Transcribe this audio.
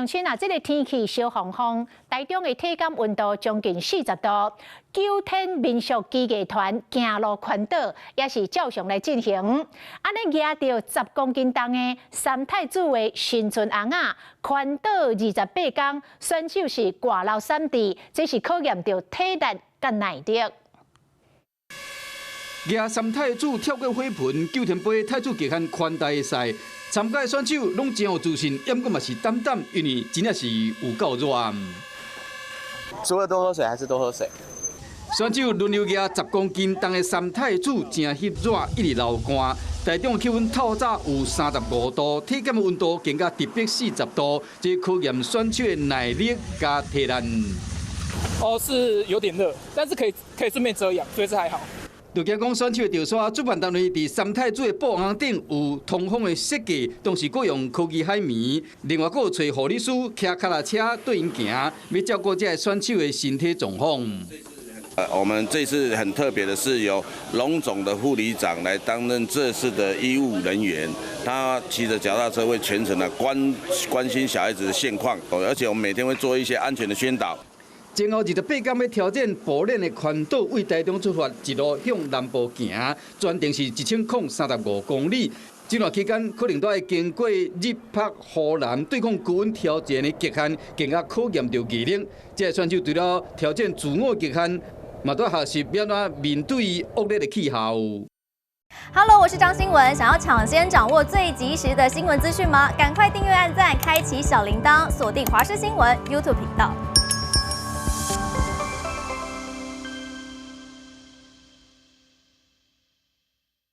鄉親啊，這个天氣燒烘烘，台中的體感溫度將近40度。九天民俗技藝團行路環島也是照常來進行。按呢舉著10公斤重的三太子的神尊尪仔，環島28工，選手是外流三滴，這是考驗著體力佮耐力。舉三太子跳過火盆，九天杯太子極限寬大賽，參加的選手攏真有自信，毋過嘛是膽膽，因為真正是有夠熱。除了多喝水，還是多喝水。選手輪流舉10公斤重的三太子，誠翕熱，一直流汗。台中氣溫透早有35度，體感溫度更加直逼40度，這考驗選手的耐力佮體力。哦，是有點熱，但是可以順便遮陽，所以這還好。就驚講選手著沙，主辦單位佇三太子的布尪頂有通風的設計，同時閣用科技海綿，另外閣有揣護理師騎腳踏車綴𪜶行，欲照顧這个選手的身體狀況。我們這次很特別的是由榮總的護理長來擔任這次的醫務人員，他騎着腳踏車會全程的關心小孩子的現況，而且我們每天會做一些安全的宣導。前後28工欲挑戰步練的環島，對台中出發，一路向南部行，全程是1035公里。這段期間可能都愛經過日曝雨淋，對抗高溫挑戰的極限，更加考驗著毅力。這个選手除了挑戰自我極限，嘛都學習欲按怎面對惡劣的氣候。 Hello，我是張新文。想要搶先掌握最及時的新聞資訊嗎？趕快訂閱、按讚、開啟小鈴鐺，鎖定華視新聞 YouTube 頻道。